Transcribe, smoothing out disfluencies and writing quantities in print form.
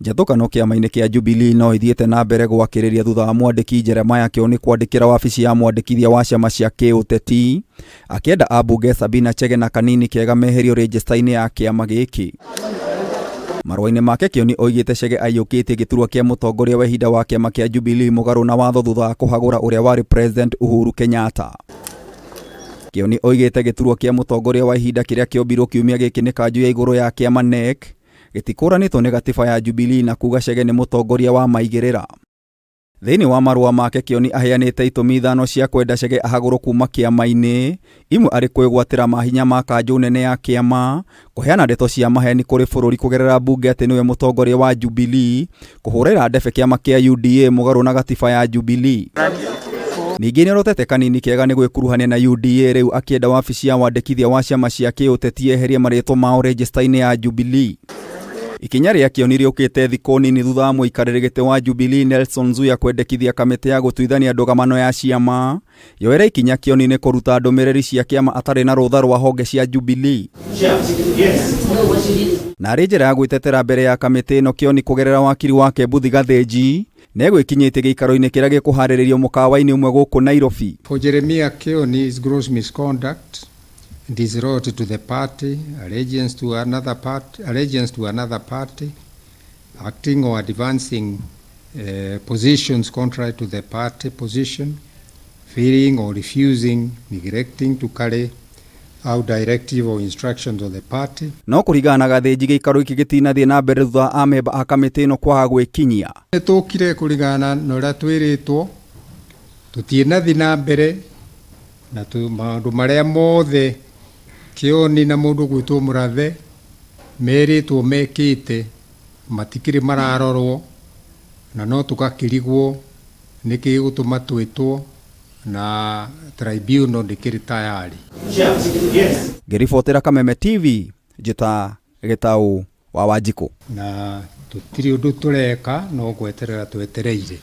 Njatũkano kĩama-inĩ kĩa Jubilee no ithiĩte na mbere gwakĩrĩria thutha wa mwandĩki Jeremiah Kĩoni kwandĩkĩra wabici ya mwandĩkithia wa ciama cia kĩũteti akĩenda ambunge Sabina Chege na Kanini Kega meherio rĩnjĩsta-inĩ ya kĩama gĩkĩ. Marũa-inĩ make Kĩoni oigĩte Chege aiyũkĩtie gĩturwa kĩa mũtongoria wa ihinda wa kĩama kĩa Jubilee mũgarũ na watho thutha wa kũhagũra ũrĩa warĩ President Uhuru Kenyatta. Kĩoni oigĩte gĩturwa kĩa mũtongoria wa ihinda kĩrĩa kĩombirwo kiumia gĩkĩ nĩ kanjũ ya igũrũ ya kĩama NEC gĩtikũranĩtwo nĩ gatiba ya Jubilee na kuga Chege nĩ mũtongoria wa maigĩrĩra. Thĩinĩ wa marũa make Kĩoni aheanĩte itũmi ithano cia kwenda Chege ahagũrwo kuma kĩama-inĩ, imwe arĩ kwĩgwatĩra mahinya ma kanjũ nene ya kĩama, kũheana ndeto cia maheni kũrĩ bũrũri kũgerera mbunge atĩ nĩwe mũtongoria wa Jubilee, kũhũrĩra ndebe kĩama kĩa UDA mũgarũ na gatiba ya Jubilee. Ningĩ nĩorotete Kanini Kega nĩ gwĩkuruhania na UDA rĩu akĩenda wabici ya wandĩkithia wa ciama cia kĩũteti yeherie marĩtwa mao rĩnjĩsta-inĩ ya Jubilee. Ikinya rĩa Kĩoni rĩũkĩte thikũ nini thutha wa mũikarĩri gĩtĩ wa Jubilee Nelson Nzuya kwendekithia kamĩtĩ ya gũtuithania ndũgamano ya ciama yoere ikinya Kĩoni nĩ kũruta ndũmĩrĩri cia kĩama atarĩ na rũtha rwa honge cia Jubilee. Na arĩ njĩra ya gwĩtetera mbere ya kamĩtĩ ĩno Kĩoni kũgerera wakiri wake Mbuthi Gathĩnji nĩegwĩkinyĩtie gĩikaro-inĩ kĩrĩa gĩkũharĩrĩrio mũkawa-inĩ ũmwe gũkũ Nairobi. For Jeremiah Kioni is gross misconduct, disloyalty to the party, allegiance to another party, allegiance to another party, acting or advancing positions contrary to the party position, failing or refusing, neglecting to carry out directive or instructions of the party. No kũringana na Gathĩnji gĩikaro gĩkĩ gĩtinathiĩ na mbere thutha wa amemba a kamĩtĩ ĩno kwaga gwĩkinyia. Nĩ tũkire kũringana na ũrĩa twĩrĩtwo, tũtiĩnathi na mbere na maũndũ marĩa mothe Kĩoni na mũndũ gwĩtwo Mũrathe merĩtwo mekĩte matikĩrĩ mararorwo, na no tũgakĩrigwo nĩkĩ gĩgũtũma twĩtwo na tribunal ndĩkĩrĩ tayari. Ngĩribotera Kameme TV, njĩta Gĩtaũ wa Wanjikũ. Na tũtirĩ ũndũ tũreka no gweterera twetereire.